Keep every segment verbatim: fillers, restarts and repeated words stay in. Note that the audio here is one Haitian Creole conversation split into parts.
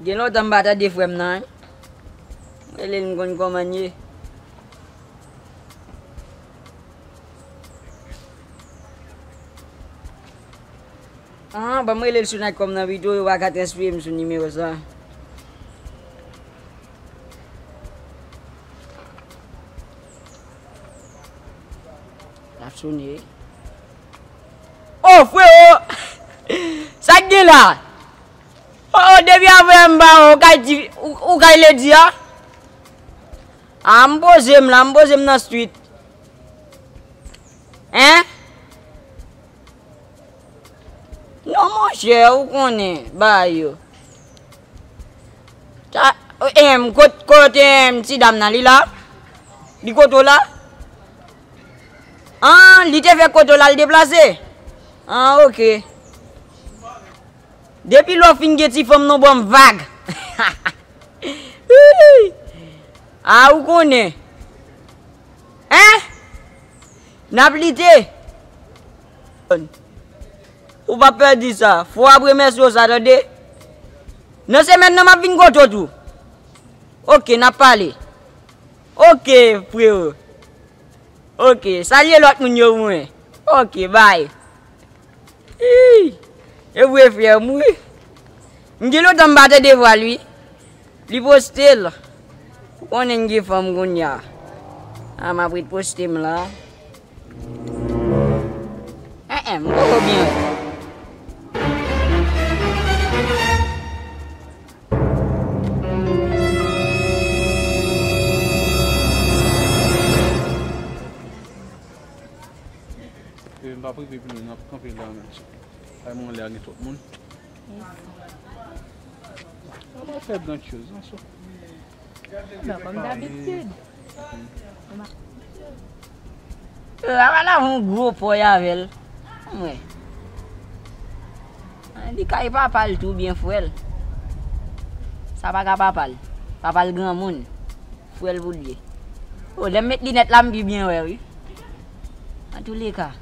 Gen lontan m pa tande frè m nan, wi. M rele l, m konn kòman l ye. Ah, ban m rele l sou Nightcom nan pito, yo pa ka transfere m sou nimewo sa. L ap sone. Oh, frewo! Sa k gen la? Oh, oh, depi avè m ba ou kay di, ou, ou kay ledi a? Ah, m poze m la, m poze m nan street. Hein? Non, monchè, ou konnen, bagay yo. Sa, em, kot, kot, em, ti dam nan, li la? Li kote w la? An, li te fè kote w la, l deplase? An, oke. Depi lè w fin gen ti fanm, non, ban m vag. A, ou konnen. Hein? N ap lite. Ou pa pèdi sa. Fò w ap remèsye w sa, tande. Nan semèn nan, m ap vin kote w tou. Oke, n ap pale. Oke, frewo. Oke, salye lòt moun yo pou mwen. Oke, bay. Ih, e vre frè m, wi. M gen lontan m pa tande vwa l, wi. Li poste l. Ou konnen m gen fanm kounye a. A, m ap ret poste m la. Enhen, m poko byen wè. E, m p ap rive pi lwen, n ap kanpe la menm. Kay mwen anlè a gen twòp moun. Mwen fè gran choz, non, so. Non, kòm dabitid. Yo, a pa la yon gwo pòy avè l. Mwen. Li kay papa l tou byen frè l. Sa pa ka papa l. Papa l granmoun. Frè l pou l ye. O, lè m met linèt la, m pi byen wè, wi. Antouleka,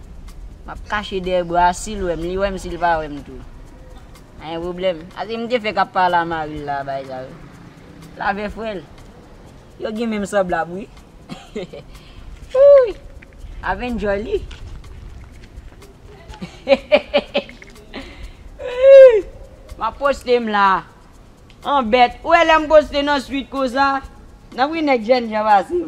m ap kache dèyè bra a, si l wè m, li wè m, si l pa wè m tou. Anyen pwoblèm. Ase m te fè k ap pale a mari l la, bay sa yo. L avè frè l. Yo gen menm sanblab, wi. Wi. Avè Jolly. M ap poste m la. An bèt. Ou wè lè m poste nan street konsa? Nan wi nèg jènjan pase.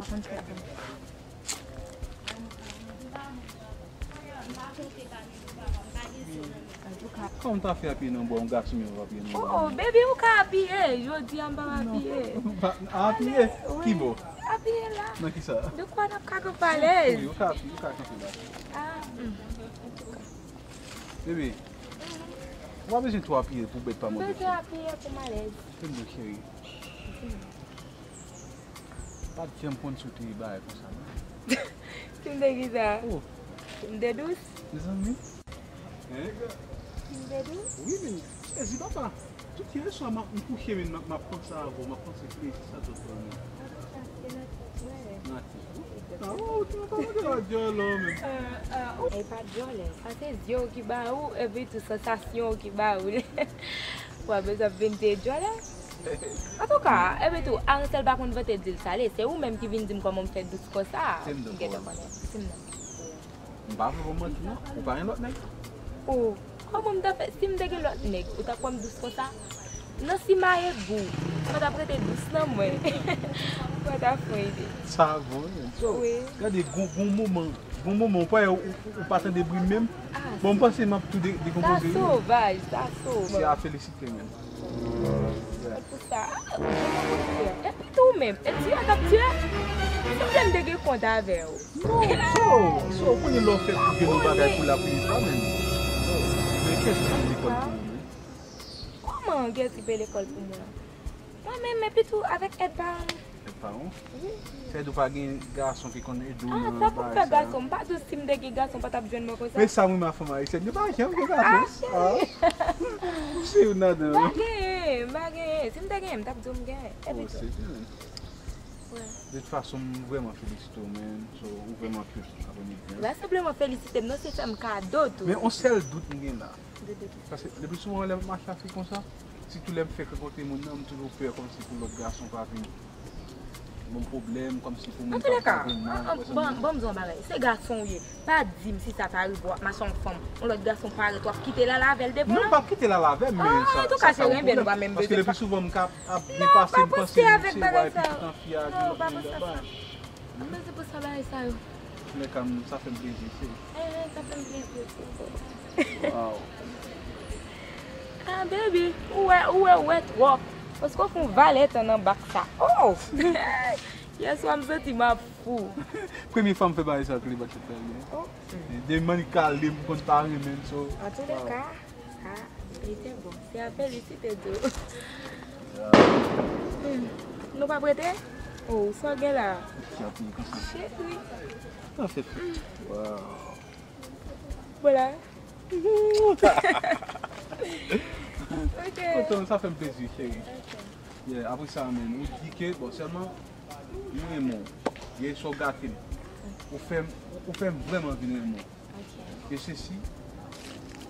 Kòman w ta fè apiye nan bwa, yon gason menm ap apiye nan bwa? Oh, baby, ou ka apiye. Jodi a m pa apiye. Non, pa apiye? Wi. Ki bò? Apiye la. Nan ki sa? De kwa n ap ka kanpe alèz? Wi, ou ka apiye, ou ka kanpe la. Ah, hmm. Bebe, ou pa bezwen twò apiye pou bèt pa mòde. M bezwen apiye pou m alèz. Tande, cheri. Pa t janm konn sou te bagay konsa, non. Ki m te ki sa? Oh. Ki m te dous? Mezanmi. Hein? Ki m te dous? Wi, men, sezi papa. Tout yè swa, m ap, m kouche, men m ap, m ap panse avè w, m ap panse plezi sa t ap ban mwen. Nan tèt ou. Ah, ou te pa mande la djòlè menm. E pa djòlè. Sa se zye w ki ba ou, epi tou sansasyon w ki ba ou. W ap bezwen vin te djòlè. Antouka, epi tou, Ansèl pa konn vante di l sale. Se ou menm ki vin di m kòman m fè dous konsa. M gentan konnen. Se m nan. M pa vle pou manti non, ou pa gen lòt nèg? Oh, kòman m ta fè? Si m te gen lòt nèg, ou t ap wè m dous konsa? Non, si m a egou, ou pa t ap rete dous nan mwen. Ou pa t ap fè ide. Sa bon, men. So, wi. Gade, gon, gon moman, gon moman, ou pa, ou, ou pa tande bri m menm? Ah, bon, m panse m ap tou de-, dekonpoze. Sa sovaj, sa sovaj. Se a felisite, men. Se pou sa. Epi tou menm, e tiye k ap tiye? Si m te, m te gen kont avè w. Non, so, so, ou konnen lè w fè pou gen yon bagay pou l ap rive pa menm. Men kèt ki peye lekòl pou ou menm? Kòman kèt ki peye lekòl pou mwen? Mwen menm, epi tou avèk èd paran m. Èd paran w? Wi. Sa vle di w pa gen gason ki konn ede w nan bagay sa? Ah, sa pou m fè gason? M pa di w si m te gen gason, pa t ap jwenn mwen konsa? Men sa m renmen ak fanm ayisyèn, yo pa janm gen gason. Ah, cheri. Ah. Ou se youn ladan yo. M pa genyen, m pa genyen. Si m te genyen, m t ap di w m genyen. Epi tou. Oh, se byen. De tout fason, m vrèman felisite w, man. So, ou vrèman cute aprèmidi a. Pa sanble mwen felisite m, non, se fè m kado tou. Men yon sèl dout m gen la. Dout de ki? Paske le pli souvan, lè m mache Afrik konsa, Sitou lè m fèk rankontre moun nan, m toujou pè kòmsi pou lòt gason pa vin ban m pwoblèm, kòmsi pou moun pa vin nan. Antoulèka, ban m di w yon bagay. Se gason w ye. Pa di m si sa ta rive w ap mache yon fanm, yon lòt gason parèt, w ap kite l al avè l devan. Non, m p ap kite l al avè m, men sa, sa ka yon pwoblèm. Paske lepi souvan m ka ap byen pase, m panse se wa epi toutan fi a gen lòt moun daba. Mèsi pou sa bagay sa yo. Antoulèka, sa fè m plezi, cheri. Eh, sa fè m plezi tou. Wow. Ah, baby, ou wè, ou wè, ou wè twòp. Paske w fè yon valè tan nan bak sa. Oh! Yèswa, m santi m ap fou. Premye fwa m fè bagay sa, Cleopatra fè byen. Oh. De mannik kale, m konn pa renmen l, so. Antoulèka, ah, li te bon. Se a felisite tou. Hmm. Nou p ap rete? Oh, sa w gen la? Cheri. Sa fè. Wow. Voilà. Ok. Kontan, sa fè m plezi, cheri. Ok. Yeah, apre sa, men, ou di ke, bon, sèlman, m renmen w. Yè swa w gate m. Ou fè m, ou fè m vrèman vin renmen w. Ok. E sesi,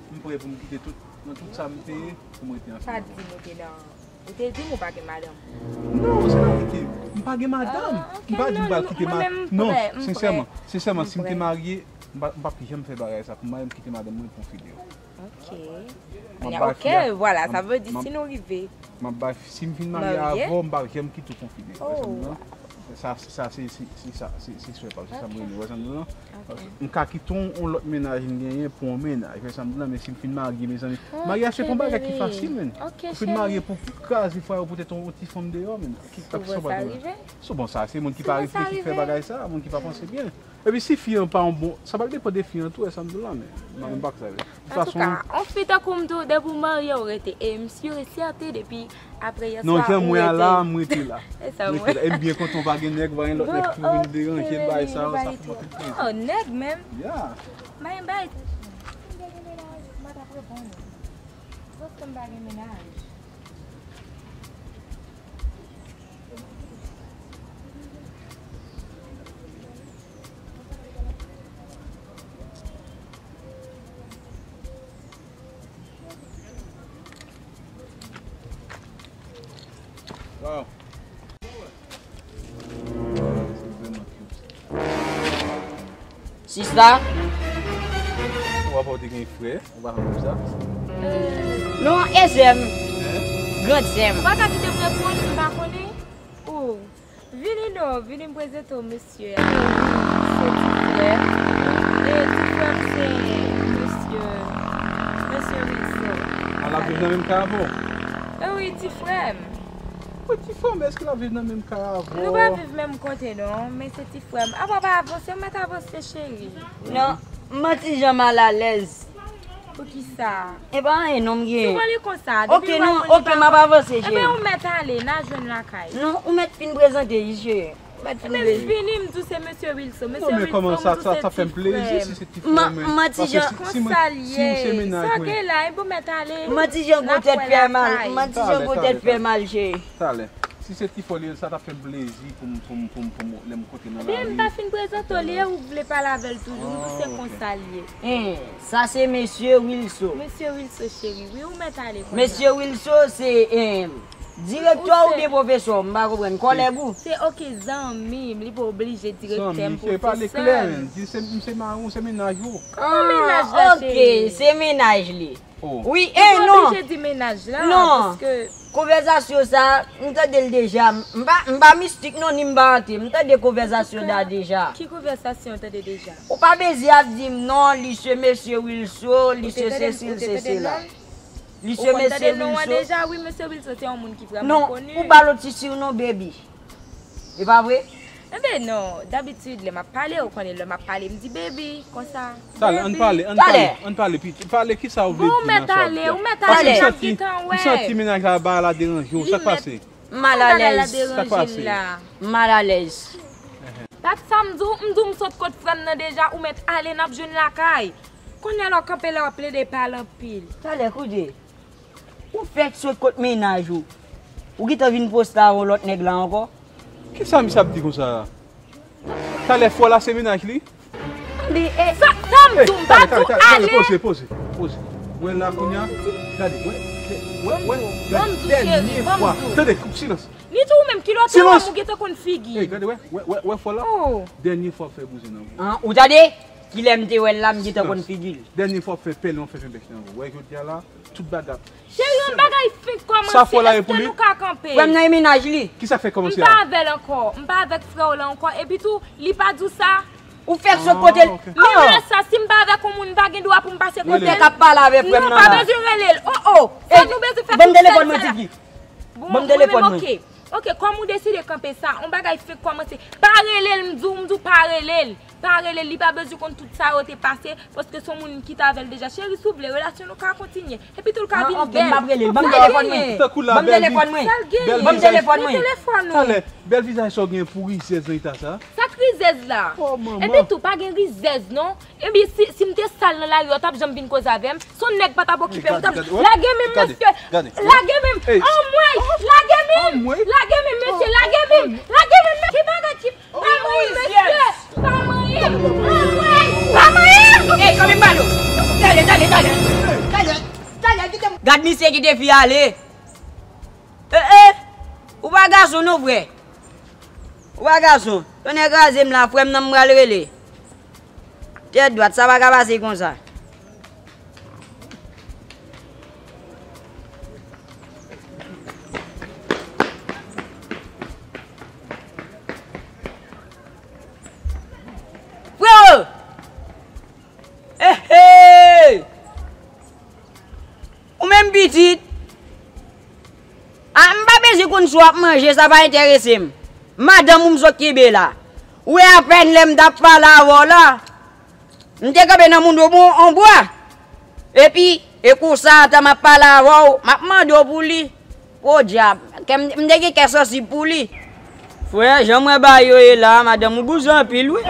m prè pou m kite tout, nan tout sa m te ye, pou m rete ansanm avè w. Sa di nou te nan Ou te di m ou pa gen madanm. Non, se pa vre ke m pa gen madanm. Ah, ok, m pa di m pral kite madanm. Non, sensèman, sensèman, si m te marye, m pa, m p ap janm fè bagay sa. Pou m marye, m kite madanm mwen pou yon fi deyò. Ok. Ok, vwala, sa vle di si nou rive. M ap bay, si m fin marye avè w, m p ap janm kite w pou yon fi deyò. Oh. Sa, sa, se, se, se sa, se, se swè pa m, se sa m renmen. Ou wè sa m di w lan? Ok. M ka kite yon, yon lòt mennaj m genyen pou yon mennaj. Ou wè sa m di w lan, men si m fin marye, mezanmi. Maryaj se pa yon bagay ki fasil, menn. Ou fin marye pou kraze fwaye w poutèt yon, yon ti fanm deyò, menn. Ki, ki sa w pral fè? Sou bon sa, se moun ki pa reflechi ki fè bagay sa, moun ki pa panse byen. Epi si fi an pa yon bon, sa pral depann de fi an tou, wè sa m di w lan, men. Mwen menm pa k sa vre. Antouka, yon fi tankou m tou, depi w marye, w rete. E m sûr et certain, depi apre yèswa, ou rete. Non, jan m wè a la, m rete la. E sa m wè. E m byen kontan w pa gen nèg, w pa gen lòt nèg pou vin deranje bagay sa yo, sa fè m anpil plezi. Oh, nèg menm? Yeah. Mwen bay. Si m te gen mennaj, m pa t ap reponn ou. Paske m pa gen mennaj. Wow. Sista? Ou pa wè w te gen frè, ou pa konn sa? Non, e sè m. Hein? Grann sè m. Ou pa ka kite m reponn, m pa konnen. Ou. Vini non, vini m prezante w mesye a. Se ti frè m. E ti frè m se mesye, mesye Wilson. A, l ap viv nan menm kay avè w? E wi, ti frè m. Wi, ti frè m, èske l ap viv nan menm kay avè w? Nou pa viv menm kote non, men se ti frè m. Apa w pa avanse, ou mèt avanse, cheri. Non, manti jan mal alèz. Poukisa? E pa anyen non m gen. Souvan li konsa. Ok, non, ok, m ap avanse, cheri. Ebyen, ou mèt ale, n a jwenn lakay. Non, ou mèt fin prezante, cheri. Ou mèt fin prezante. Vini, m di w se mesye Wilson. Mesye Wilson, m di w se ti frè m. Manti jan. Konsa l ye. Sa w gen la, ebyen, ou mèt ale. Manti jan gwo tèt fè mal. Manti jan gwo tèt fè mal, cheri. Talè. Si se ti frè w li ye, sa t ap fè m plezi pou m, pou m, pou m, pou m, lè m kontre nan lari. Ebyen, m pa fin prezante w li ye, ou vle pale avè l toujou, m di w se konsa l ye. Hein, sa se mesye Wilson. Mesye Wilson, cheri, wi, ou mèt ale kounye a. Mesye Wilson se, hein, direktè w oubyen pwofesè w, m pa konprann, kòlèg ou? Se, ok, zanmi m, li pa oblije direktè m, pwofesè m. Zanmi, cheri, pale klè, men, di se, m se mari w, se mennaj ou. Kòman mennaj la, cheri? Ah, ok, se mennaj li. Oh. Wi, e non. Ou pa oblije di mennaj la, paske konvèsasyon sa, m tande l deja. M pa, m pa mistik non, ni m pa ante. M tande konvèsasyon sa deja. Ki konvèsasyon w tande deja? Ou pa bezwen ap di m non, li se mesye Wilson, li se sesi, li se sela. Li se mesye Wilson. Ou konn tande non an deja, wi, mesye Wilson se yon moun ki vrèman koni. Non, ou pa lotisi non, baby. E pa vre? Enben non, dabitid, lè m ap pale, ou konnen lè m ap pale, m di baby, konsa. Talè, ann pale, ann pale, ann pale, pale kisa w vle di nan sa w di a. Bon, ou mèt ale, ou mèt ale, n ap gentan wè. M santi mennaj la, bagay la deranje w, sa k pase? M malalèz. Sa k pase? M malalèz. Bat sa m di w, m di w m sot kot frè m nan deja, ou mèt ale, n ap jwenn lakay. Kounye a la w kanpe la w ap plede pale anpil. Talè, koute. Ou fèk sot kot mennaj ou. Ou gentan vin poste avè yon lòt nèg la ankò? Kisa misye ap di konsa a? Talè fò la se mennaj li? Li, e, sa, sa m di w, m pa di w ale. Poze, poze, poze. Wè la kounye a, gade, wè, Wè, wè, ban m di w, cheri, ban m di w. Tande, silans. Ni tou ou menm, ki lòt ou gentan konn figi. Ey, gade, wè, wè, wè, wè fò la. Oh. Dènye fwa w fè bouzen nan. An, ou tande? Kilè m te wè l la, m gentan konn figi l. Dènye fwa w fè pèlen, w fè fè bèch nan. Wè, jodi a la, tout bagay. Cheri, yon bagay fenk kòmanse, èske nou ka kanpe? Frè m nan e mennaj li. Kisa k fè kòmanse a? M pa avè l ankò, m pa avèk frè w la ankò, epi tou, li pa di w sa. Ou fèk sot kote l. Ah, ok. Menm lè sa, si m pa avèk yon moun, m pa gen dwa pou m pase kote l. Ou te ka pale avè frè m nan la. Non, pa bezwen rele l. Oh, oh. Sa nou bezwen fè pou sèl sa. Ban m telefòn mwen, Titi. Bon, ban m telefòn mwen. Ok, ok, kòm ou deside kanpe sa, yon bagay fenk kòmanse. Pa rele l, m di w, m di w pa rele l. Pa rele l, li pa bezwen konn tout sa yo te pase, paske se yon moun ki t avè l deja. Cheri, si w vle, relasyon nou ka kontinye. Epi tou l ka vin bèl. Ah, ok, m ap rele l. Ban m telefòn mwen. Tankou la, bèl vi-, bèl vizaj. Ban m telefòn mwen. Talè, bèl vizaj sa w gen pou rizèz nan eta sa? Sa k rizèz la? Oh, manman. Epi tou, pa gen rizèz non. Epi si, si m te sal nan lari a, w t ap janm vin koze avè m? Si yon nèg pa t ap okipe m, w t ap lage men m, mesye. Lage men m. Anmwey, lage men m. Lage men m, mesye, lage men m. Lage men m, mesye. Ki bagay ki Pa manyen, mesye! Pa manyen! Anmwey! Pa manyen! Ey, kanpe m ba nou! Tande, tande, tande! Tande, tande, kite m! Gad misye kite fi ale! Eh, eh! Ou pa gason non, frè! Ou pa gason! Tonnè kraze m la, frè m nan m pral rele! Tèt dwat, sa pa ka pase konsa! Frero! Ehey! Ou menm pitit? A, m pa bezwen konn si w ap manje, sa pa enterese m. Madanm ou m sot kenbe la. Ou wè apèn lè m t ap pale avè w la. M te kanpe nan moudo m on bwa. Epi, e konsa, tan m ap pale avè w, m ap mande w pou li. Podyab, kè m, m te gen kè sansib pou li. Frè, jan m wè bagay yo ye la, madanm ou bouzen anpil, wi.